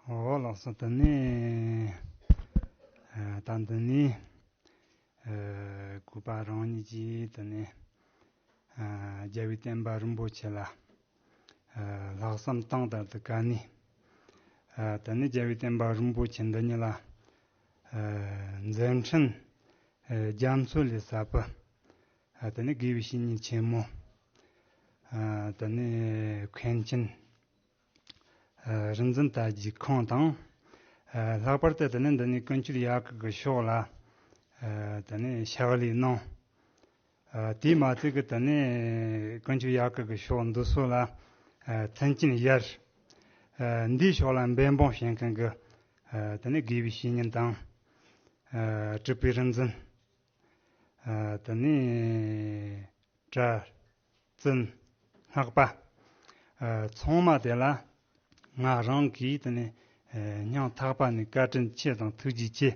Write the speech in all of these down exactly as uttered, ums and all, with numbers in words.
ཨོ་ལགས་སོ། དེ་ནས་ཨ་ད་འདི་ནས་ཨ་གུས་པ་རང་ཉིད་ཀྱིས་དེ་ནས་ཨ་རྒྱལ་བའི་བསྟན་པ་རིན་པོ་ཆེ་ལ་ཨ་ལྷག་བསམ་དང་ལྟར་དུ་བཀའ་ནས། ཨ་དེ་ནས་རྒྱལ་བའི་བསྟན་པ་རིན་པོ་ཆེ་འདི་ཉིད་ལ་ཨ་མཛད་འཕྲིན་ཨ་རྒྱ་མཚོ་ལས་ཟབ་པ། ཨ་དེ་ནས་དགེ་བའི་བཤེས་གཉེན་ཆེན་མོ། ཨ་དེ་ནས་མཁན་ཆེན་ཨ་རིག་འཛིན་དར་རྒྱས་ཁོང་དང་། ཨ་ལྷག་པར་དུ་དེ་ནས་འདི་ནས་ཀུན་མཁྱེན་ཡབ་ཀྱི་གི་ཕྱོགས་ལ་ཨ་དེ་ནས་ཕྱག་ལས་གནང་། ཨ་དེས་མ་ཚད་ཀྱི་དེ་ནས་ཀུན་མཁྱེན་ཡབ་ཀྱི་གི་ཕྱོགས་འདི་ཚོ་ལ་ཨ་མཐུན་རྐྱེན་ཡར། ཨ་འདིའི་ཕྱོགས་ལ་འབད་འབུངས་བྱེད་མཁན་གྱི་ཨ་དེ་ནས་དགེ་བའི་བཤེས་གཉེན་དང་། ཨ་གྲུབ་པའི་རིག་འཛིན། ཨ་དེ་ནས་གྲྭ་བཙུན་སྔགས་པ། ཨ་ཚང་མ་དེ་ལ་ང་རང་གིས་དེ་ནས་ཨ་སྙིང་ཐག་པ་ནས་བཀའ་དྲིན་ཆེ་དང་ཐུགས་རྗེ་ཆེ་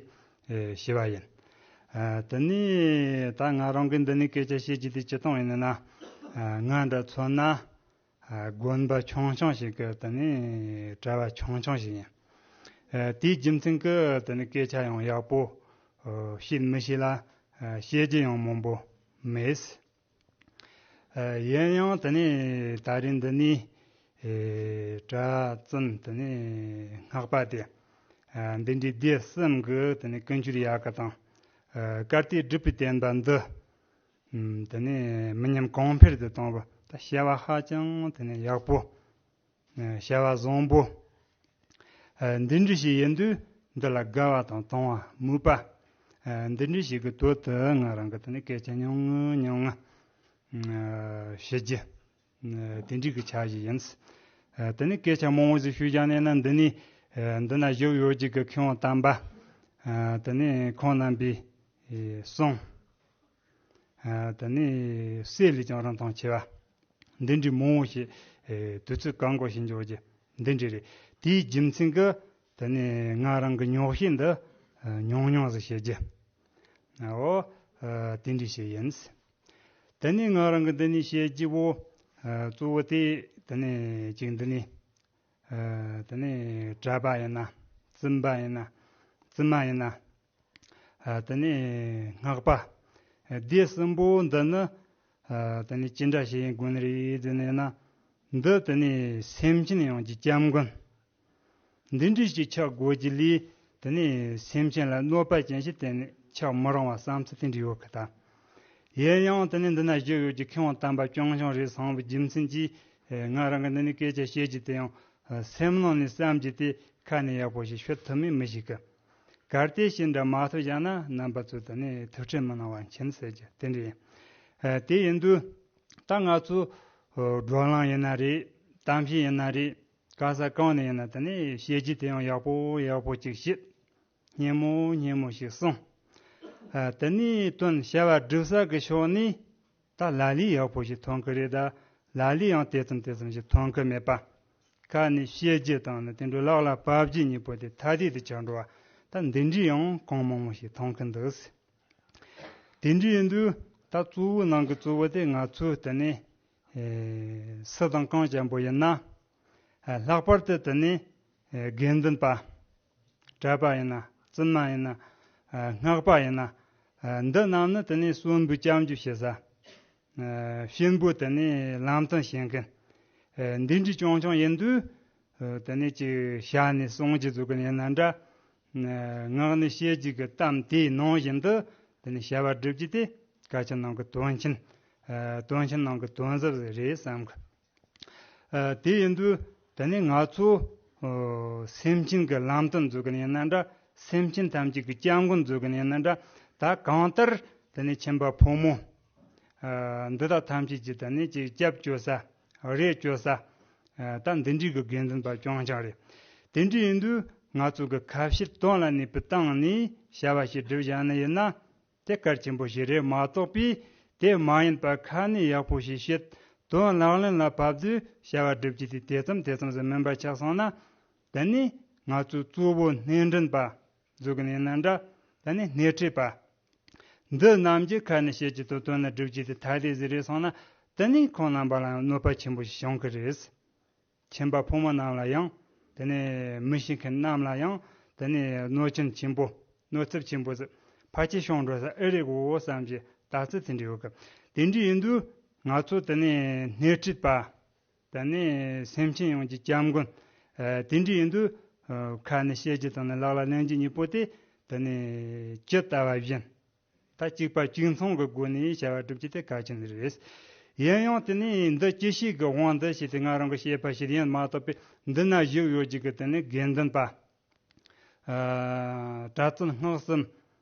ཨ་ཞུ་བ་ཡིན། ཨ་དེ་ནས་ད་ང་རང་གིས་འདི་ནས་སྐད་ཆ་བཤད་རྒྱུ་དེ་ཅི་སྟོང་ཡིན་ན། ཨ་ང་འདྲ་མཚོན་ན། ཨ་དགོན་པ་ཆུང་ཆུང་ཞིག་གི་དེ་ནས་གྲྭ་བ་ཆུང་ཆུང་ཞིག་ཡིན། ཨ་དེའི་རྒྱུ་མཚན་གྱིས་དེ་ནས་སྐད་ཆ་ཡང་ཡག་པོ་ཨ་བཤད་མི་ཤེས་ལ། ཨ་བཤད་རྒྱུ་ཡང་མང་པོ་མེད། ཨ་ཡིན་ཡང་དེ་ནས་ད་རིང་འདི་ནས་ཨེ་གྲྭ་བཙུན་དེ་ནས་སྔགས་པ་དེ། ཨ་འདི་འདྲའི་སྡེ་གསུམ་གྱི་དེ་ནས་ཀུན་མཁྱེན་ཡབ་ཀྱི་དང་། ཨ་བཀའ་གཏེར་སྒྲུབ་པའི་བསྟན་པ་འདི། ཨམ་དེ་ནས་མི་ཉམས་གོང་འཕེལ་དུ་གཏོང་བ་ད་བྱ་བ་ཧ་ཅང་དེ་ནས་ཡག་པོ། ཨ་བྱ་བ་བཟང་པོ། ཨ་འདི་འདྲ་ཞིག་ཡིན་དུས་འདི་ལ་དགའ་བ་དང་དང་བ་མོས་པ། ཨ་འདི་འདྲ་ཞིག་གི་དོད་དུ་ང་རང་གི་དེ་ནས་སྐད་ཆ་ཉུང་ངུ་ཉུང་ངུ་ཨ་བཤད་རྒྱུ། ཨ་དེ་འདྲའི་གི་འཆར་གཞི་ཡིན། ཨ་དེ་ནས་སྐད་ཆ་མང་བོ་ཞིག་ཞུས་བཞག་ནས་ན་འདི་ནས་ཨ་འདི་ན་བཞུགས་ཡོད་ཀྱི་གི་མཁས་དབང་དམ་པ། ཨ་དེ་ནས་ཁོང་རྣམ་པའི་ཨེ་གསུང་། ཨ་དེ་ནས་གསེར་ལས་ཀྱང་རིན་ཐང་ཆེ་བ། འདི་འདྲའི་མང་བོ་ཞིག་ཨེ་དུས་ཚོད་གང་དགོས་ཤིག་འཇོག་རྒྱུ་འདི་འདྲ་རེད། དེའི་རྒྱུ་མཚན་གྱིས་དེ་ནས་ང་རང་གི་ཉོག་བཤད་འདི་ཨ་ཉུང་ཉུང་ཟིག་བཤད་རྒྱུ། ཨོ། ཨ་དེ་འདྲ་ཞིག་ཡིན། དེ་ནས་ང་རང་གི་འདི་ནས་བཤད་རྒྱུ་བོ། ཨ་གཙོ་བོ་དེ་དེ་ནས་ཅིག་འདི་ནས། ཨ་དེ་ནས་གྲྭ་པ་ཡིན་ན། བཙུན་པ་ཡིན་ན། བཙུན་མ་ཡིན་ན། ཨ་དེ་ནས་སྔགས་པ། ཨ་སྡེ་གསུམ་པོ་འདི་ནི། ཨ་དེ་ནས་ཅི་འདྲ་ཞིག་ཡིན་དགོས་ནི་རེད་ཟེར་ནས་ན། འདི་དེ་ནས་སེམས་ཅན་ཡོངས་ཀྱི་སྐྱབས་མགོན། འདི་འདྲ་ཞིག་ཆགས་དགོས་ཀྱི་ལས། དེ་ནས་སེམས་ཅན་ལ་གནོད་པ་ཅན་ཞིག་གཏན་ནས་ཆགས་མི་རུང་བ་བསམ་ཚུལ་དེ་འདྲ་ཡོད་གི་ད། ཡིན་ཡང་དེ་ནས་འདི་ན་བཞུགས་ཡོད་ཀྱི་མཁས་དབང་དམ་པ་ཅུང་ཞང་རེ་ཚང་བའི་རྒྱུ་མཚན་གྱིས། ཨེ་ང་རང་གི་འདི་ནས་སྐད་ཆ་བཤད་རྒྱུ་དེ་ཡང་། ཨེ་སེམས་ནང་ནས་བསམ་རྒྱུ་དེ་ཁ་ནས་ཡག་པོ་ཞིག་ཤོད་ཐུབ་མིན་མི་ཤེས་གི། གལ་ཏེ་ཞེ་འདྲ་མ་ཐུབ་བཞག་ན་རྣམ་པ་ཚོས་དེ་ནས་ཐུགས་ཁྲལ་མི་གནང་བ་མཁྱེན་ཟེར་རྒྱུ་དེ་འདྲ་ཡིན། ཨེ་དེ་ཡིན་དུས་ད་ང་ཚོ་ཨོ་བགྲོ་གླེང་ཡིན་ན་རེད། གཏམ་བཤད་ཡིན་ན་རེད། ག་ས་གང་ནས་ཡིན་ན་དེ་ནས་བཤད་རྒྱུ་དེ་ཡང་ཡག་པོ་ཡག་པོ་ཅིག་བཤད། སྙན་མོ་སྙན་མོ་ཞིག་གསུངས། ཨ་དེ་ནས་དོན་བྱ་བ་སྒྲུབ་ས་གི་ཕྱོགས་ནས་ད་ལ་ལས་ཡག་པོ་ཞིག་ཐོན་གི་རེད་ད། ལ་ལས་ཡང་དེ་ཙམ་དེ་ཙམ་ཞིག་ཐོན་གི་མེད་པ། ཁ་ནས་བཤད་རྒྱུ་དང་ནི་དེ་འདྲ་ལག་ལ་བབ་རྒྱུ་གཉིས་པོ་དེ་ཐ་དད་དུ་ཆགས་འགྲོ་བ། ད་འདི་འདྲའི་ཡང་གང་མང་མང་ཞིག་ཐོན་གི་འདུག། དེ་འདྲ་ཡིན་དུས་ད་གཙོ་བོའི་ནང་གི་གཙོ་བོ་དེ་ང་ཚོས་དེ་ནས་ཨེ་སུ་དང་གང་ཅན་པོ་ཡིན་ན། ཨེ་ལྷག་པར་དུ་དེ་ནས་ཨེ་དགེ་འདུན་པ། གྲྭ་པ་ཡིན་ན། བཙུན་མ་ཡིན་ན། ཨེ་སྔགས་པ་ཡིན་ན། ཨེ་འདི་རྣམས་ནི་དེ་ནས་གསོན་པོའི་སྐྱབས་འཇུག་བྱེད་ས། ཨེ་གཤིན་པོའི་དེ་ནས་ལམ་སྟོན་བྱེད་མཁན། ཨེ་འདི་འདྲའི་རྐྱང་རྐྱང་ཡིན་དུས། ཨེ་དེ་ནས་ཅིག་ཞལ་ནས་གསུང་རྒྱུ་ཚོ་གི་ཡིན་ན་འདྲ། ངག་ནས་བཤད་རྒྱུ་གི་གཏམ་དེའི་ནང་བཞིན་དུ་དེ་ནས་བྱ་བ་སྒྲུབ་རྒྱུ་དེ་སྐད་ཆ་ནང་གི་དོན་ཆེན། ཨ་དོན་ཆེན་ནང་གི་དོན་ཟབ་རེད་བསམ་གི། ཨ་དེ་ཡིན་དུས་དེ་ནས་ང་ཚོ་ཨོ་སེམས་ཅན་གྱི་ལམ་སྟོན་མཛད་གི་ཡིན་ན་འདྲ། སེམས་ཅན་ཐམས་ཅད་ཀྱི་སྐྱབས་མགོན་མཛད་གི་ཡིན་ན་འདྲ། ད་གང་ལྟར་དེ་ནས་ཁྱིམ་པ་ཕོ་མོ་ཨ་འདི་དག་ཐམས་ཅད་ཀྱི་དེ་ནས་ཀྱི་སྐྱབས་བཅོལ་ས། རེ་བཅོལ་ས། ཨ་ད་འདི་འདྲའི་གི་དགེ་འདུན་པ་རྐྱང་རྐྱང་རེད། དེ་འདྲ་ཡིན་དུས་ང་ཚོ་གི་ཁ་བཤད་དོན་ལ་གནས་པའི་སྟེང་ནས་བྱ་བ་ཞིག་སྒྲུབ་བཞག་ནི་ཡིན་ན། དེ་གལ་ཆེན་པོ་ཞིག་རེད་མ་གཏོགས་པས་དེ་མ་ཡིན་པ་ཁ་ནས་ཡག་པོ་ཞིག་བཤད། དོན་ལག་ལེན་ལ་བབས་དུས་བྱ་བ་སྒྲུབ་རྒྱུ་དེ་དེ་ཙམ་དེ་ཙམ་ཟིག་མིན་པ་ཆགས་སོང་ན། དེ་ནི་ང་ཚོའི་གཙོ་བོ་སྣེ་འདྲེན་པ་མཛད་གི་ཡིན་ན་འདྲ། དེ་ནི་སྣེ་ཁྲིད་པ། འདི་རྣམས་ཀྱི་ཁ་ནས་བཤད་རྒྱུ་དང་དོན་ལ་སྒྲུབ་རྒྱུ་དེ་ཐ་དད་ཟིག་རེད་སོང་ན། དེ་ནི་ཁོང་རྣམ་པ་ལ་ཡང་གནོད་པ་ཆེན་པོ་ཞིག་བྱུང་གི་རེད། ཁྱིམ་པ་ཕོ་མོ་རྣམས་ལ་ཡང་ དེ་ནས་མི་ཤེས་མཁན་རྣམས་ལ་ཡང་དེ་ནས་གནོད་སྐྱོན་ཆེན་པོ། གནོད་ཚབས་ཆེན་པོ་ཟིག་ཕལ་ཆེར་བྱུང་འགྲོ་ས་ཨེ་རེད་གོ་བསམ་གྱི་ལྟ་ཚུལ་དེ་འདྲ་ཡོད་གི། དེ་འདྲ་ཡིན་དུས་ང་ཚོ་དེ་ནས་སྣེ་ཁྲིད་པ། དེ་ནས་སེམས་ཅན་ཡོངས་ཀྱི་སྐྱབས་མགོན། ཨ། དེ་འདྲ་ཡིན་དུས། ཨ། ཁ་ནས་བཤད་རྒྱུ་དང་ནི་ལག་ལ་ལེན་རྒྱུ་གཉིས་པོ་དེ། དེ་ནས་ཇི་ལྟ་བ་བཞིན། ད་གཅིག་པ་གཅིག་མཚུངས་ཀྱི་སྒོ་ནས་བྱ་བ་སྒྲུབ་རྒྱུ་དེ་གལ་ཆེན་རེད། ཡིན་ཡང་དེ་ནས་འདི་ཅི་ཞིག་གི་དབང་འདི་ཞེས་ཏེ་ང་རང་གི་བཤད་པ་ཞིག་ཡིན་མ་གཏོགས་པའི་འདི་ན་བཞུགས་ཡོད་ཀྱི་གི་དེ་ནས་དགེ་འདུན་པ། ཨ། གྲྭ་བཙུན་སྔགས་གསུམ།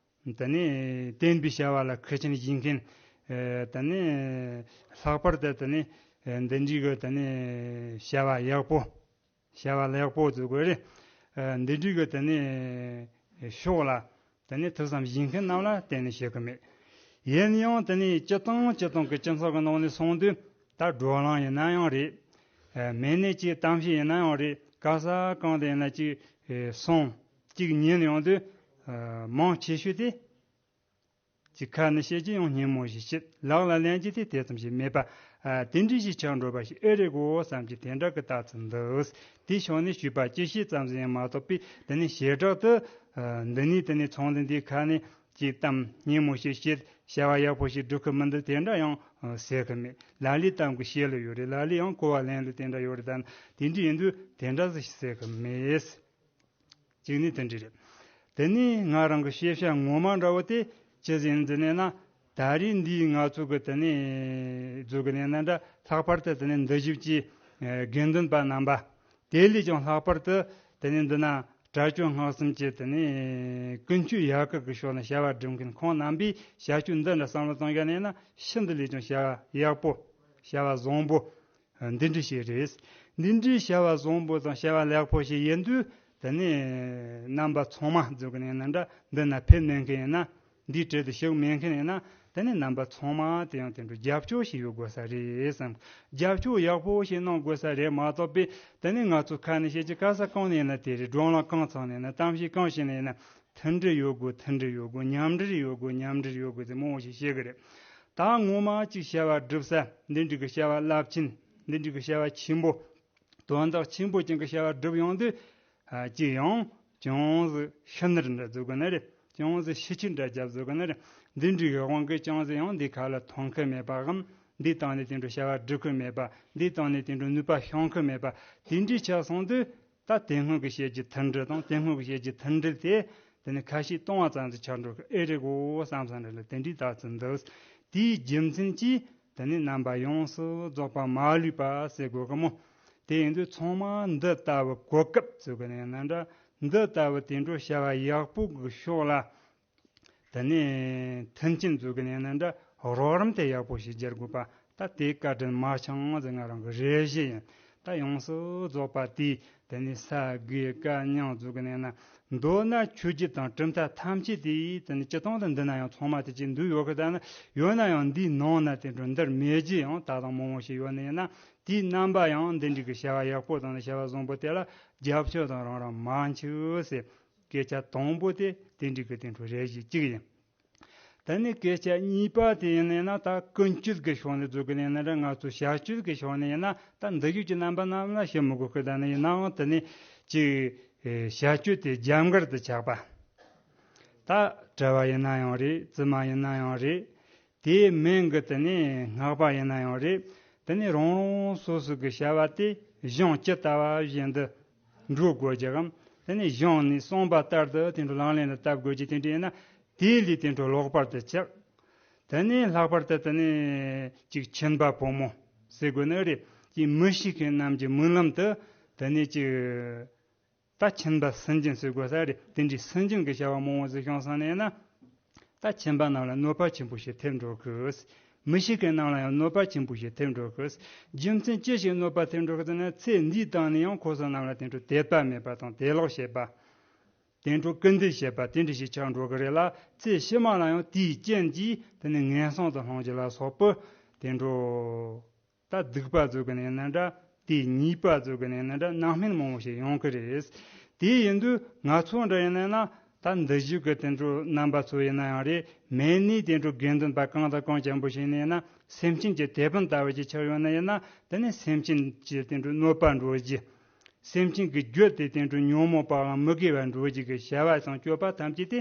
དེ་ནས་བསྟན་པའི་བྱ་བ་ལ་མཁས་ཆེན་ཞིག་མཁན། ཨ། དེ་ནས་ལྷག་པར་དུ་དེ་ནས་འདི་འདྲའི་གི་དེ་ནས་བྱ་བ་ཡག་པོ། བྱ་བ་ལེགས་པོ་བཟོ་དགོས་རེད། ཨ། འདི་འདྲའི་གི་དེ་ནས་ཕྱོགས་ལ་དེ་ནས་ཐུགས་བསམ་བཞེས་མཁན་རྣམས་ལ་གཏན་ནས་བཤད་གི་མེད། ཡིན་ཡང་དེ་ནས་སྤྱིར་བཏང་སྤྱིར་བཏང་གི་སྤྱི་ཚོགས་ཀྱི་ནང་ནས་སོང་དུས་ད་བགྲོ་གླེང་ཡིན་ན་ཡང་རེད། ཨ། མེད་ནས་ཀྱི་གཏམ་བཤད་ཡིན་ན་ཡང་རེད། ག་ས་གང་དུ་ཡིན་ན་ཅིག་ཨེ། སོང་། ཅིག་ཉན་ཡོང་དུས། ཨ། མང་ཆེ་ཤོས་དེ། ཅིག་ཁ་ནས་བཤད་རྒྱུ་ཡང་སྙན་མོ་ཞིག་བཤད། ལག་ལ་ལེན་རྒྱུ་དེ་དེ་ཙམ་ཞིག་མེད་པ། ཨ། དེ་འདྲ་ཞིག་ཆགས་འགྲོ་བ་ཞིག་ཨེ་རེད་གོ་བསམ་གྱི་དེ་འདྲ་གི་ལྟ་ཚུལ་འདུག་དེ་ཕྱོགས་ནས་ཞུས་པ་ཅི་ཤེས་ཙམ་ཞིག་ཡིན་མ་གཏོགས་པའི་དེ་ནས་བྱེ་བྲག་ཏུ། ཨ། འདི་ནས་དེ་ནས་ཚོང་འདི་འདིའི་ཁ་ནས་ཅིག་གཏམ་སྙན་མོ་ཞིག་བཤད། བྱ་བ་ཡག་པོ་ཞིག་སྒྲུབ་གི་མི་འདུག་དེ་འདྲ་ཡང་ཟེར་གི་མེད། ལ་ལས་གཏམ་གི་ཤེས་ལ་ཡོད་རེད། ལ་ལས་ཡང་གོ་བ་ལེན་ལ་དེ་འདྲ་ཡོད་རེད། ད་དེ་འདྲ་ཡིན་དུས་དེ་འདྲ་ཟིག་ཟེར་གི་མེད། གཅིག་ནི་དེ་འདྲ་རེད། དེ་ནས་ང་རང་གི་ཤེས་བྱ་ངོ་མ་འདྲ་བོ་དེ་ཅི་ཟིག་ཡིན་ཟེར་ནས་ན། ད་རེས་འདིའི་ང་ཚོ་གི་དེ་ནས་བཟོ་གི་ནས་ན་འདྲ། ལྷག་པར་དུ་དེ་ནས་འདི་བཞུགས་ཀྱི་དགེ་འདུན་པ་རྣམ་པ། དེ་ལས་ཀྱང་ལྷག་པར་དུ་དེ་ནས་འདི་ན་གྲྭ་ཆོས་སྔགས་གསུམ་གྱི་དེ་ནས་ཀུན་སྤྱོད་ཡག་གི་གི་ཕྱོགས་ནས་བྱ་བ་སྒྲུབ་མཁན་ཁོང་རྣམ་པས་བྱ་སྤྱོད་འདི་འདྲ་བསམ་བློ་གཏོང་ཡ་ནས་ན་ཤིན་ཏུ་ལས་ཀྱང་བྱ་བ་ཡག་པོ། བྱ་བ་བཟང་པོ། འདི་འདྲ་ཞིག་རེད། འདི་འདྲའི་བྱ་བ་བཟང་པོ་དང་བྱ་བ་ལེགས་པོ་ཞིག་ཡིན་དུས། དེ་ནས་རྣམ་པ་ཚང་མ་བཟོ་གི་ནས་ན་འདྲ། འདི་ན་ཕེབས་མེད་མཁན་ཡིན་ན། འདིའི་གྲལ་དུ་ཞུགས་མེད་མཁན་ཡིན་ན། དེ་ནས་རྣམ་པ་ཚང་མ་དེ་ཡང་དེ་འདྲ་རྒྱབ་སྐྱོར་ཞིག་ཡོད་དགོས་ས་རེད་བསམ། རྒྱབ་སྐྱོར་ཡག་པོ་ཞིག་གནང་དགོས་ས་རེད་མ་གཏོགས་པས། དེ་ནས་ང་ཚོ་ཁ་ནས་བཤད་ཀྱི་ག་ས་གང་ནས་ཡིན་ན་དེ་རེད། བགྲོ་གླེང་གང་ཚང་ནས་ཡིན་ན། གཏམ་བཤད་གང་བྱས་ནས་ཡིན་ན། མཐུན་སྒྲིལ་ཡོད་དགོས། མཐུན་སྒྲིལ་ཡོད་དགོས། མཉམ་འབྲེལ་ཡོད་དགོས། མཉམ་འབྲེལ་ཡོད་དགོས་ཟེར་མང་བོ་ཞིག་བཤད་གི་རེད། ད་ངོ་མ་ཅིག་བྱ་བ་སྒྲུབ་ས། འདི་འདྲ་གི་བྱ་བ་རླབས་ཆེན། འདི་འདྲ་གི་བྱ་བ་ཆེན་པོ། དོན་དག་ཆེན་པོ་ཅན་གི་བྱ་བ་སྒྲུབ་ཡོང་དུས། ཨ། ཅིག་ཡང་ཅུང་ཟད་ཤི་ནར་འདྲ་བཟོ་གི་ནི་རེད། ཅུང་ཟད་ཤི་ཆུ་འདྲ་རྒྱབ་བཟོ་གི་ནི་རེད། འདི་འདྲ་གི་དབང་གིས་ཅུང་ཟད་ཡང་འདི་ཁ་ལ་ཐོན་གི་མེད་པའམ། འདི་སྟེང་ནས་དེ་འདྲ་བྱ་བ་སྒྲུབ་གི་མེད་པ། འདི་སྟེང་ནས་དེ་འདྲ་ནུས་པ་བྱུང་གི་མེད་པ། དེ་འདྲ་ཆགས་སོང་དུས། ད་དེ་སྔོན་གྱི་བཤད་རྒྱུ་མཐུན་སྒྲིལ་དང་། དེ་སྔོན་གྱི་བཤད་རྒྱུ་མཐུན་སྒྲིལ་དེ། དེ་ནི་ཁ་ཞིག་གཏོང་བ་ཙམ་དུ་ཆགས་འགྲོ་གི་ཨེ་རེད་གོ་བསམ་བསམ་རེད་ལ། དེ་འདྲའི་ལྟ་ཚུལ་འདུག་དེའི་རྒྱུ་མཚན་གྱིས་དེ་ནི་རྣམ་པ་ཡོངས་སུ་རྫོགས་པ་མ་ལུས་པ་ཟེར་དགོས་གི་མོ། དེ་ཡིན་དུས་ཚང་མ་འདི་ལྟ་བུ་གོ་སྐབས་བཟོ་གི་ནས་ན་འདྲ། འདི་ལྟ་བུ་དེ་འདྲ་བྱ་བ་ཡག་པོ་གི་ཕྱོགས་ལ། དེ་ནས་མཐུན་རྐྱེན་བཟོ་གི་ནས་ན་འདྲ། རོགས་རམ་དེ་ཡག་པོ་ཞིག་བྱེད་དགོས་པ། ད་དེ་བཀའ་དྲིན་མ་འཆང་ཟེར་ང་རང་གི་རེ་བཞེས་ཡིན། ད་ཡོངས་སུ་རྫོགས་པ་དེས་དེ་ནས་ས་དགེ་བཀའ་མཉམ་བཟོ་གི་ནས་ན། མདོར་ན་ཆོས་བརྒྱུད་དང་གྲུབ་མཐའ་ཐམས་ཅད་དེ་དེ་ནས་སྤྱིར་བཏང་དུ་འདི་ན་ཡང་ཚང་མ་དེ་ཅིག་འདུས་ཡོད་གི། ད་ནི་ཡོད་ན་ཡང་འདིའི་ནང་ན་དེ་འདྲ་འདིར་མེད་རྒྱུ་ཡང་ད་དུང་མང་བོ་ཞིག་ཡོད་ནས་ན། དེའི་རྣམ་པ་ཡང་འདི་འདྲ་གི་བྱ་བ་ཡག་པོ་དང་ནི་བྱ་བ་བཟང་པོ་དེ་ལ་རྒྱབ་སྐྱོར་དང་རང་རང་མ་འཆུག་ཟེར། སྐད་ཆ་དང་པོ་དེ་དེ་འདྲ་གི་དེ་འདྲ་རེ་ཞིག་གཅིག་ཡིན། ད་ནི་སྐད་ཆ་གཉིས་པ་དེ་ཡིན་ན་ད་ཀུན་སྤྱོད་ཀྱི་ཕྱོགས་ནས་བཟོ་གི་ནས་ན་འདྲ། ང་ཚོ་བྱ་སྤྱོད་ཀྱི་ཕྱོགས་ནས་ཡིན་ན་ད་འདི་ཡུལ་གྱི་རྣམ་པ་རྣམས་ལ་ཞུ་མི་དགོས་གི། ད་ནི་ཡིན་ནའང་དེ་ནི་ཅིག་བྱ་སྤྱོད་དེ་རྒྱབ་འགལ་དུ་ཆགས་པ། ད་གྲྭ་བ་ཡིན་ན་ཡང་རེད། བཙུན་མ་ཡིན་ན་ཡང་རེད། དེའི་མིང་གི་དེ་ནས་སྔགས་པ་ཡིན་ན་ཡང་རེད། དེ་ནས་རང་རང་སོ་སོ་གི་བྱ་བ་དེ་གཞུང་ཇི་ལྟ་བ་བཞིན་དུ་འགྲོ་དགོས་ཀྱི་གམ། དེ་ནས་གཞུང་ནས་གསུངས་པ་ལྟར་དུ་དེ་འདྲ་ལག་ལེན་ལ་བསྟར་དགོས་ཀྱི་དེ་འདྲ་ཡིན་ན། དེ་ལས་དེ་འདྲ་ལོག་པར་དུ་ཆགས། དེ་ནས་ལྷག་པར་དུ་དེ་ནས་ཅིག་ཁྱིམ་པ་ཕོ་མོ་ཟེར་དགོས་ནི་རེད། ཅིག་མི་ཤེས་མཁན་རྣམས་ཀྱི་མིག་ལམ་དུ་དེ་ནས་ཅིག་ད་ཁྱིམ་པ་སུན་འབྱིན་ཟེར་དགོས་ས་རེད། དེ་འདྲའི་སུན་འབྱིན་གྱི་བྱ་བ་མང་བོ་ཟིག་བྱུང་སོང་ནས་ན། ད་ཁྱིམ་པ་རྣམས་ལ་གནོད་པ་ཆེན་པོ་ཞིག་ཐེབས་འགྲོ་གི། མི་ཤེས་མཁན་རྣམས་ལ་ཡང་གནོད་པ་ཆེན་པོ་ཞིག་ཐེབས་འགྲོ་གི། རྒྱུ་མཚན་ཅི་ཞིག་གནོད་པ་ཐེབས་འགྲོ་གི་ཟེར་ན། ཚེ་འདིའི་སྟེང་ནས་ཡང་ཁོ་ཚོ་རྣམས་ལ་དེ་འཕྲོ་དད་པ་མེད་པ་དང་དད་ལོག་བྱེད་པ། དེ་འཕྲོ་སྐུར་འདེབས་བྱེད་པ་དེ་འདྲ་ཞིག་ཆགས་འགྲོ་གི་རེད་ལ། ཚེ་ཕྱི་མ་ལ་ཡང་དེའི་རྐྱེན་གྱིས་དེ་ནི་ངན་སོང་དུ་ལྷུང་རྒྱུ་ལ་སོགས་པ་དེ་འཕྲོ། ད་སྡིག་པ་བཟོ་གི་ནས་ན་འདྲ། དེ་ཉེས་པ་བཟོ་གི་ནས་ན་འདྲ། རྣམ་སྨིན་མང་བོ་ཞིག་ཡོང་གི་རེད། དེ་ཡིན་དུས་ང་ཚོ་འདྲ་ཡིན་ན་ན། ད་འདི་བཞུགས་གི་དེ་འཕྲོ་རྣམ་པ་ཚོ་ཡིན་ན་ཡང་རེད། མེད་ནས་དེ་འཕྲོ་དགེ་འདུན་པ་གང་དང་གང་ཅན་པོ་ཞིག་ཡིན་ན་ཡིན་ན། སེམས་ཅན་གྱི་དེད་དཔོན་ལྟ་བུ་ཅིག་ཆགས་ཡོད་ན་ཡིན་ན། དེ་ནི་སེམས་ཅན་གྱི་དེ་འཕྲོ་གནོད་པ་འགྲོ་རྒྱུ། སེམས་ཅན་གྱི་རྒྱུད་དེ་དེ་འདྲ་ཉོན་མོངས་པའམ་མི་དགེ་བ་འགྲོ་རྒྱུ་གི་བྱ་བ་དང་སྤྱོད་པ་ཐམས་ཅད་དེ་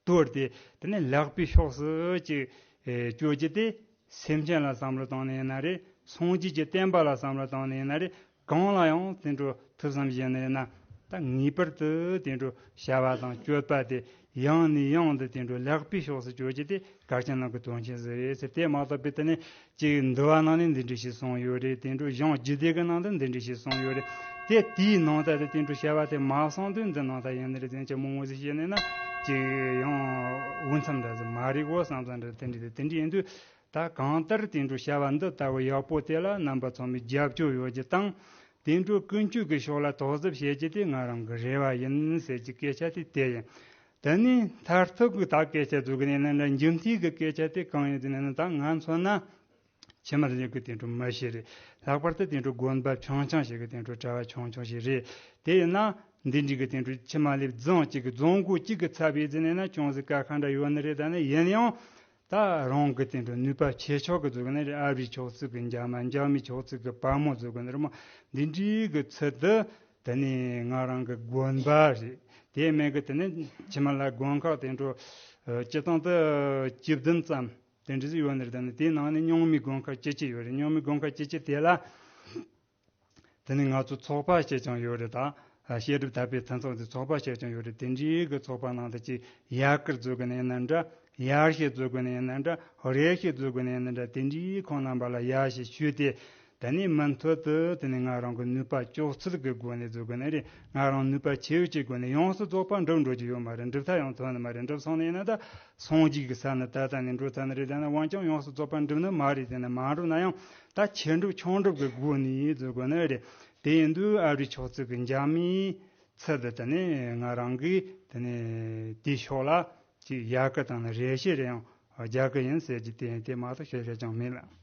དོར་ཏེ། དེ་ནས་ལེགས་པའི་ཕྱོགས་སུ་ཅིག་ཨེ་སྤྱོད་རྒྱུ་དེ། སེམས་ཅན་ལ་བསམ་བློ་བཏང་ནས་ཡིན་ན་རེད། སངས་རྒྱས་ཀྱི་བསྟན་པ་ལ་བསམ་བློ་བཏང་ནས་ཡིན་ན་རེད། གང་ལ་ཡང་དེ་འདྲ་ཐུགས་བསམ་བཞེས་ནས་ཡིན་ན། ད་ངེས་པར་དུ་དེ་འདྲ་བྱ་བ་དང་སྤྱོད་པ་དེ་ཡང་ནས་ཡང་དུ་དེ་འདྲ་ལེགས་པའི་ཕྱོགས་སུ་སྤྱོད་རྒྱུ་དེ་གལ་ཆེན་ནང་གི་དོན་ཆེན་ཟིག་རེད་ཟེར། དེ་མ་གཏོགས་པའི་དེ་ནས་ཅིག་འདུལ་བ་ནང་ནས་འདི་འདྲ་ཞིག་གསུངས་ཡོད་རེད། དེ་འདྲ་གཞུང་རྒྱུད་སྡེ་གི་ནང་དུ་འདི་འདྲ་ཞིག་གསུངས་ཡོད་རེད། དེ་དེའི་ནང་ད་དེ་དེ་འདྲ་བྱ་བ་དེ་མ་གསུངས་དུས་འདི་ནང་ད་ཡིན་ནི་རེད། དེ་ཅིག་མང་བོ་ཟིག་བཤད་ནས་ན་ཅིག་ཡང་འུ་མཚམས་འདྲ་ཟིག་མ་རེད་གོ་བསམ་བསམ་འདྲ་དེ་འདྲ་དེ་དེ་འདྲ་ཡིན་དུས། ད་གང་ལྟར་དེ་འདྲ་བྱ་བ་འདི་ལྟ་བུ་ཡག་པོ་དེ་ལ་རྣམ་པ་ཚང་མས་རྒྱབ་སྐྱོར་ཡོད་རྒྱུ་དང་། དེ་འདྲ་ཀུན་སྤྱོད་ཀྱི་ཕྱོགས་ལ་དོགས་ཟབ་བྱེད་རྒྱུ་དེ་ང་རང་གི་རེ་བ་ཡིན་ཟེར་གྱི་སྐད་ཆ་དེ་དེ་ཡིན། དེ་ནས་མཐར་ཐུག་གི་ད་སྐད་ཆ་ཟེར་གི་ནས་ན་འདྲ་མཇུག་མཐའི་གི་སྐད་ཆ་དེ་གང་ཡིན་ཟེར་ན་ད་ང་མཚོན་ན། ཕྱི་མར་ཡོད་གི་དེ་འདྲ་མི་ཞིག་རེད། ལྷག་པར་དུ་དེ་འདྲ་དགོན་པ་ཆུང་ཆུང་ཞིག་གི་དེ་འདྲ་གྲྭ་བ་ཆུང་ཆུང་ཞིག་རེད། དེ་ཡིན་ན་འདི་འདྲའི་གི་དེ་འདྲ་ཕྱི་མ་ལེབ་རྫོང་གཅིག་གི་རྫོང་སྒོ་གཅིག་གི་ཚབ་ཡིན་ཟེར་ནས་ན་ཅུང་ཟད་དཀའ་ཁག་འདྲ་ཡོད་ནི་རེད། ད་ནི་ཡིན་ཡང་ད་རང་གི་དེ་འདྲ་ནུས་པ་ཆེ་ཆོག་གི་ཟེར་གི་ནི་རེད། ཨ་རིའི་ཕྱོགས་ཚུལ་གི་འཇག་མ། འཇག་མའི་ཕྱོགས་ཚུལ་གི་དཔལ་མོ་ཟེར་གི་ནི་རེད་མོ། འདི་འདྲའི་གི་ཚུལ་དུ་དེ་ནི་ང་རང་གི་དགོན་པ་རེད། དེ་མིན་གི་དེ་ནི་ཕྱི་མ་ལ་དགོན་ཁག་དེ་འདྲ་ཨ་སྤྱི་བཏང་དུ་བཅུ་བདུན་ཙམ་དེ་འདྲ་ཟིག་ཡོད་ནི་རེད། ད་ནི་དེའི་ནང་ནས་རྙིང་མའི་དགོན་ཁག་བཅུ་གཅིག་ཡོད་རེད། རྙིང་མའི་དགོན་ཁག་བཅུ་གཅིག་དེ་ལ། དེ་ནི་ང་ཚོ་ཚོགས་པ་བྱས་ཀྱང་ཡོད་རེད། ད་བཤད་སྒྲུབ་དར་སྤེལ་མཐུན་ཚོགས་ཀྱི་ཚོགས་པ་བྱས་ཀྱང་ཡོད་རེད། དེ་འདྲའི་གི་ཚོགས་པ་ནང་དུ་ཅིག་ཡར་སྐུལ་བཟོ་གི་ནི་ཡིན་ན་འདྲ། ཡར་ཞུ་བཟོ་གི་ནི་ཡིན་ན་འདྲ། རེ་ཞུ་བཟོ་གི་ནི་ཡིན་ན་འདྲ། དེ་འདྲའི་ཁོང་རྣམ་པ་ལ་ཡར་ཞུ་ཞུས་ཏེ། དེ་ནི་མུ་མཐུད་དུ་དེ་ནི་ང་རང་གི་ནུས་པ་ལྕོགས་ཚོད་ཀྱི་སྒོ་ནས་བཟོ་གི་ནི་རེད། ང་རང་ནུས་པ་ཆེ་བའི་ཀྱི་སྒོ་ནས། ཡོངས་སུ་རྫོགས་པ་འགྲུབ་འགྲོ་རྒྱུ་ཡོད་མ་རེད། འགྲུབ་ཐབས་ཡང་ཐོན་ནི་མ་རེད། འགྲུབ་སོང་ནི་ཡིན་ན་ད་སངས་རྒྱས་ཀྱི་ས་ནི་ད་ལྟ་ནས་འགྲོ་ཚར་ནི་རེད། ད་ནི་འོན་ཀྱང་ཡོངས་སུ་རྫོགས་པ་འགྲུབ་ནི་མ་རེད། དེ་ནི་མ་འགྲུབ་ན་ཡང་ད་ཆེ་འགྲུབ་ཆུང་འགྲུབ་ཀྱི་སྒོ་ནས་བཟོ་གི་ནི་རེད། དེ་ཡིན་དུས་ཨ་རིའི་ཕྱོགས་ཚུལ་གྱི་འཇག་མའི་ཚུལ་དུ་དེ་ནས་ང་རང་གིས་དེ་ནས་དེའི་ཕྱོགས་ལ་ཅིག་ཡར་སྐུལ་དང་ནི་རེ་ཞུ་རེ་ཡང་རྒྱག་གི་ཡིན་ཟེར་གྱི་དེ་ཡིན། དེ་མ་གཏོགས་ཞེ་དྲག་ཅང་མེད་ལ།